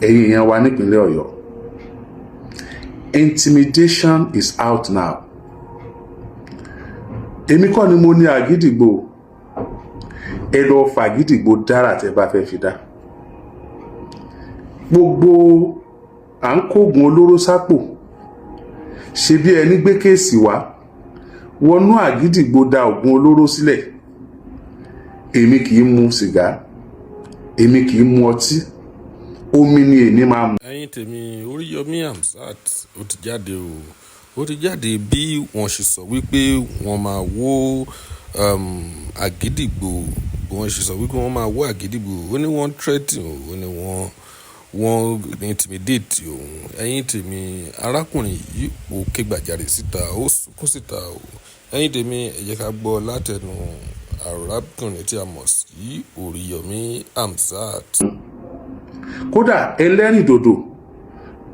Ẹ̀yin èèyàn wa nípínlẹ̀ Ọ̀yọ́, intimidation is out now. Èmi kọ́ ni mo ní àgídìgbò. Ẹ lọ fàgídìgbò dára tẹ́ bá fẹ́ fi dá. Gbogbo à ń kógun olóró sápò, ṣe bí ẹni gbé case wá wọnú àgídìgbò, da ògùn olóró sílẹ̀. Èmi kì í mu sìgá, èmi kì í mu ọtí, omi ni èmi máa mu. Ẹ̀yin tèmi, Oríyọmí Hamzat ó ti jáde o. Ó ti jáde bí wọ́n ṣe sọ wípé wọ́n máa wó Àgídìgbò. Bí wọ́n ṣe sọ wípé wọ́n máa wó Àgídìgbò, ó ní wọ́n threaten o, ó ní wọ́n intimidate òun. Ẹ̀yin tèmi, arákùnrin yìí ó ké gbàjarè síta, ó sunkún síta o. Ẹ̀yin tèmi, ẹ jẹ́ ká gbọ́ látẹnu arákùnrin tí a mọ̀ sí Oríyọmí Hamzat. Kódà ẹlẹ́rìndòdò,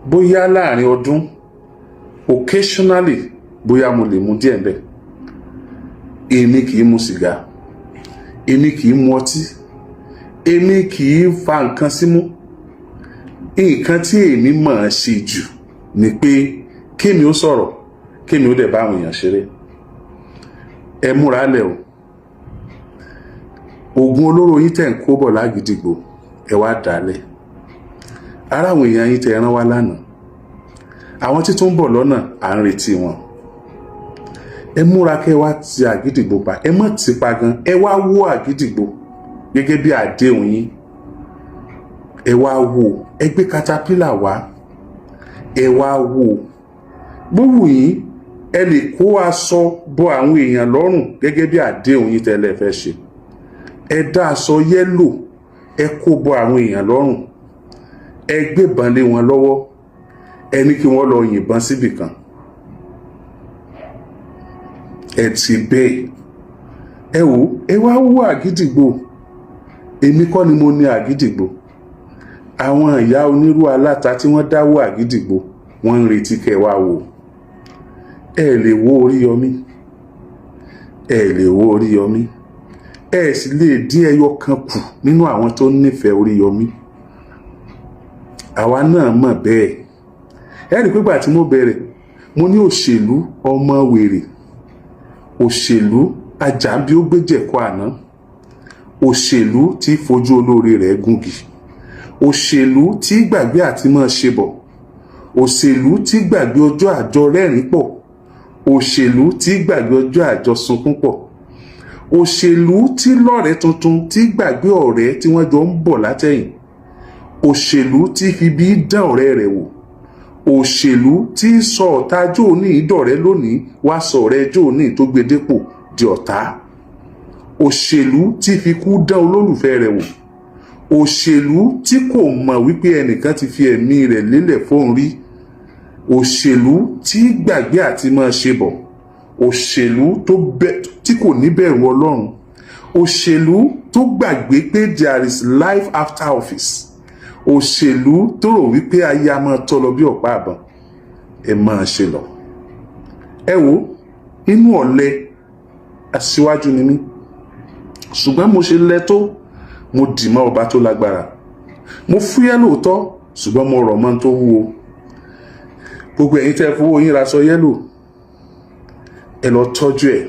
bóyá láàrin ọdún, occasionally, bóyá mo lè mu díẹ̀ ńbẹ̀. Èmi kì í mu sìgá, èmi kì í mu ọtí, èmi kì í fa nǹkan símú. Nǹkan tí èmi mọ̀ ọ́n ṣe jù ni pé kémi ó sọ̀rọ̀, kémi ó dẹ̀ bá àwọn èèyàn ṣeré. Ẹ múra lẹ̀ o. Oògùn olóró yín tẹ̀ ń kó bọ̀ lágídìgbò, ẹ wá dálẹ̀. Ara àwọn èèyàn yín tẹ̀ rán wá lánàá, àwọn tí tó ń bọ̀ lọ́nà, à ń retí wọn. Ẹ múra kẹ́ wá ti àgídìgbò pa. Ẹ mọ̀ ti pa gan, ẹ wá wó àgídìgbò gẹ́gẹ́ bí àdéhùn yín. Ẹ wá wò, ẹ gbé katapila wá, ẹ wá wò bówù yín. Ẹ lè kó aṣọ bọ àwọn èèyàn lọ́rùn gẹ́gẹ́ bí àdéhùn yín tẹ́lẹ̀ fẹ́ ṣe. Ẹ dá aṣọ yellow, ẹ kó bọ àwọn èèyàn lọ́rùn, ẹ gbébọn lé wọn lọ́wọ́, ẹ ní kí wọ́n lọ yìnbọn síbì kan. Ẹ ti bẹ́ẹ̀, ẹ wò, ẹ wá wó àgídìgbò. Èmi kọ́ ni mo ní àgídìgbò. Àwọn ìyá onírú aláta tí wọ́n dáwọ́ àgídìgbò, wọ́n ń retí kẹ́ ẹ wá wò. Ẹ lè wó Oríyọmí, ẹ lè wó Oríyọmí, ẹ sì lè dín ẹyọ kan kù nínú àwọn tó nífẹ̀ẹ́ Oríyọmí. Àwa náà mọ̀ bẹ́ẹ̀. Ẹ rí i pé gbà tí mo bẹ̀rẹ̀, mo ní òṣèlú ọmọ wèrè, òṣèlú ajàbí ó gbéjẹ̀kọ́ àná, òṣèlú tí fojú olóore rẹ̀ gúngi, òṣèlú tí gbàgbé àti máa ṣe bọ̀, òṣèlú tí gbàgbé ọjọ́ àjọ rẹ́rìn pọ̀, òṣèlú tí gbàgbé ọjọ́ àjọ sunkún pọ̀, òṣèlú tí lọ́rẹ̀ẹ́ tuntun tí gbàgbé ọ̀rẹ́ tí wọ́n jọ ń bọ̀ látẹ̀yìn, òṣèlú tí fi bí dán ọ̀rẹ́ rẹ̀ wò, òṣèlú tí sọ ọ̀tá jóòní ìdọ̀rẹ́ lónìí, wá sọ ọ̀rẹ́ jóòní tó gbé dépò di ọ̀tá, òṣèlú tí fi kú dán olólùfẹ́ rẹ̀ wò, òṣèlú tí kò mọ̀ wípé ẹnìkan ti fi ẹ̀mí rẹ̀ lélẹ̀ fóun rí, òṣèlú tí gbàgbé àti máa ṣe bọ̀, òṣèlú tí kò níbẹ̀rù Ọlọ́run, òṣèlú tó gbàgbé pé there is life after office, òṣèlú tó rò wípé ayé a máa tọ́ lọ bí ọ̀pá àbọ̀n. Ẹ máa ṣe lọ. Ẹ wo inú ọ̀lẹ aṣíwájú ni mí, ṣùgbọ́n mo ṣe lẹ tó, mo dì mọ́ ọba tó lágbára. Mo fúyẹ́ lóòótọ́, ṣùgbọ́n mo rọ̀ mọ́ tó wúwo. Gbogbo ẹ̀yin tẹ́ fowó yín raṣọ yellow, ẹ lọ tọ́jú ẹ̀.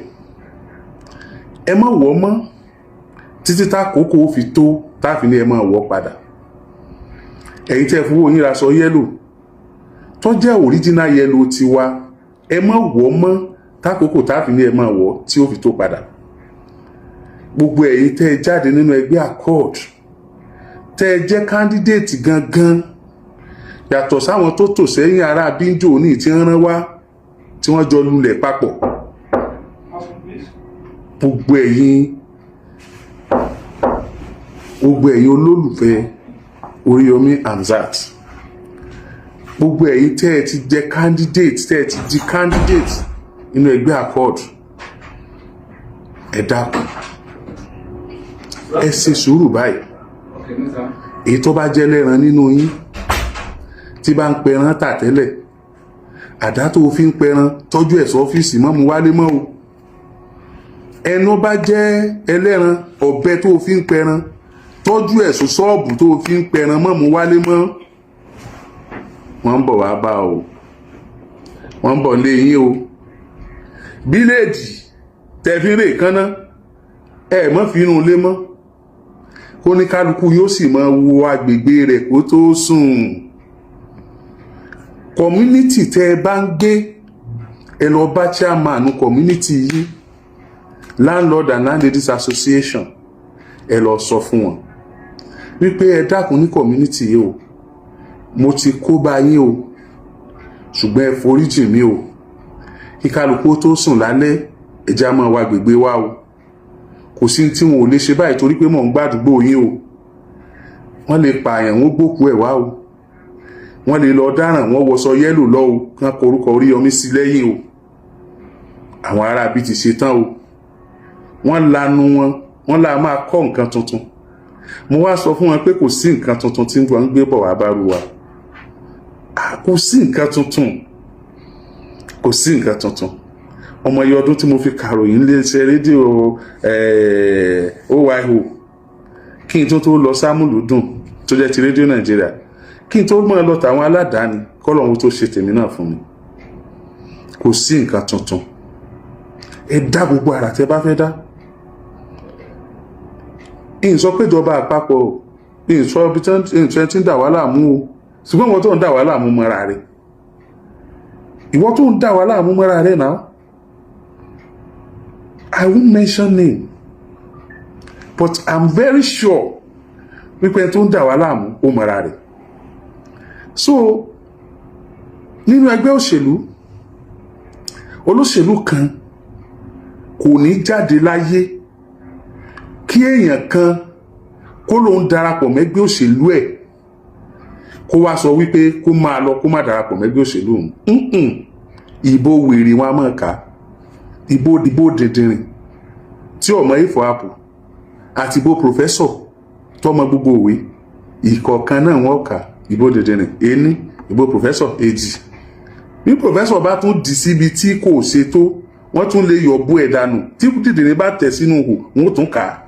Ẹ má wọ̀ mọ́ títí tá àkókò fi tó táàfin ní ẹ máa wọ̀ padà. Ẹ̀yin tẹ́ fowó yín raṣọ yellow tó jẹ́ original yellow tiwa, ẹ má wọ̀ mọ́ tákòókò táàfin ní ẹ máa wọ̀ tí ó fi tó padà. Gbogbo ẹ̀yin tẹ́ ẹ jáde nínú ẹgbẹ́ Accord, tẹ́ ẹ jẹ́ candidate gangan, yàtọ̀ sáwọn tó tò sẹ́yìn ará bíńjò ní tí ń rán wá, tí wọ́n jọ lulẹ̀ papọ̀, gbogbo ẹ̀yin olólùfẹ́ Oríyọmí Hamzat, gbogbo ẹ̀yin tẹ́ ẹ ti jẹ́ candidate, tẹ́ ẹ ti di candidate nínú ẹgbẹ́ Accord, ẹ dákun, ẹ ṣe sùúrù báyìí. Èyí tó bá jẹ́ lẹ́ran nínú yín tí bá ń pẹran tà tẹ́lẹ̀, àdá tó fi ń pẹran, tọ́jú ẹ̀ sọ́fíìsì, mọ́ mu wálé mọ́ o. Ẹnu bá jẹ́ ẹlẹ́ran, ọ̀bẹ tó fi ń pẹran, tọ́jú ẹ̀ sọ ṣọ́ọ̀bù tó fi ń pẹran, mọ́ mu wálé mọ́. Wọ́n ń bọ̀ wá bá o, wọ́n ń bọ̀ lé yín o. Blade tẹ́ fi ń rè kánná, ẹ mọ́ fi inú ilé mọ́, kó ní kálukú yóò sì máa wo agbègbè rẹ̀ kó tó sùn. Community tẹ́ ẹ bá ń gbé, ẹ lọ bá chairman community yìí, landlord and landladies association, ẹ lọ sọ fún wọn wípé ẹ dákun, ní community yìí o, mo ti kó bá yín o, ṣùgbọ́n ẹ foríjì mí o. Kí kálukú tó sùn lálẹ́, ẹ já máa wá gbègbè wa o. Kò sí tí wọn ò lè ṣe báyìí torí pé mò ń gbàdúgbò yín o. Wọ́n lè pààyàn, wọ́n gbókú ẹ̀ wá o. Wọ́n lè lọ dáràn, wọ́n wọṣọ yellow lọ o, kán korúkọ Oríyọmí sí lẹ́yìn o. Àwọn aráabí ti ṣe tán o. Wọ́n lanu wọn, wọ́n là máa kọ́ nǹkan tuntun. Mo wá sọ fún wọn pé kò sí nǹkan tuntun tí wọ́n ń gbé bọ̀ wá bá ru wa. Kò sí nǹkan tuntun, kò sí nǹkan tuntun. Ọmọ iye ọdún tí mo fi kàròyìn iléeṣẹ́ rédíò OYO kí n tó tó lọ sámúlùdùn tó jẹ́ ti Rédíò Nàìjíríà, kí n tó mọ̀ lọ tàwọn aládàáni, kọ́lọ́hún tó ṣe tèmi náà fún mi. Kò sí nǹkan tuntun. Ẹ dá gbogbo àrà tẹ bá fẹ́ dá. Ìyìn sọ pé ìjọba àpapọ̀, ìyìn sọ ibi tí ìyìn tí ń dà wá láàmú o, ṣùgbọ́n ìwọ tó ń dà wá láàmú mọ́ra rẹ̀, ìwọ tó ń dà wá láàmú mọ́ra rẹ̀ náà. I won't mention name, but I'm very sure wípé ẹni tó ń dà wá láàmú, ó mọ́ra rẹ̀. So nínú ẹgbẹ́ òṣèlú, olóṣèlú kan kò ní jáde láyé kí èèyàn kan kó lóun darapọ̀ mẹ́gbẹ́ òṣèlú ẹ̀, kó wá sọ wípé kó máa lọ, kó má darapọ̀ mẹ́gbẹ́ òṣèlú òun. Ìbò wèrè wọn a máa kà á, ìbò dìndìnrìn tí ọmọ ifọ̀ apò àti ìbò professor tọmọ gbogbo òwe ìkọ̀ọ̀kan náà wọ́n kà. Ìbò dìndìnrìn ení, ìbò professor èjì. Bí professor bá tún dì síbi tí kò ṣe tó, wọ́n tún lè yọ̀ bó ẹ̀ dànù. Tí dìndìnrín bá tẹ̀ sínú ihò, wọ́n tún kà á.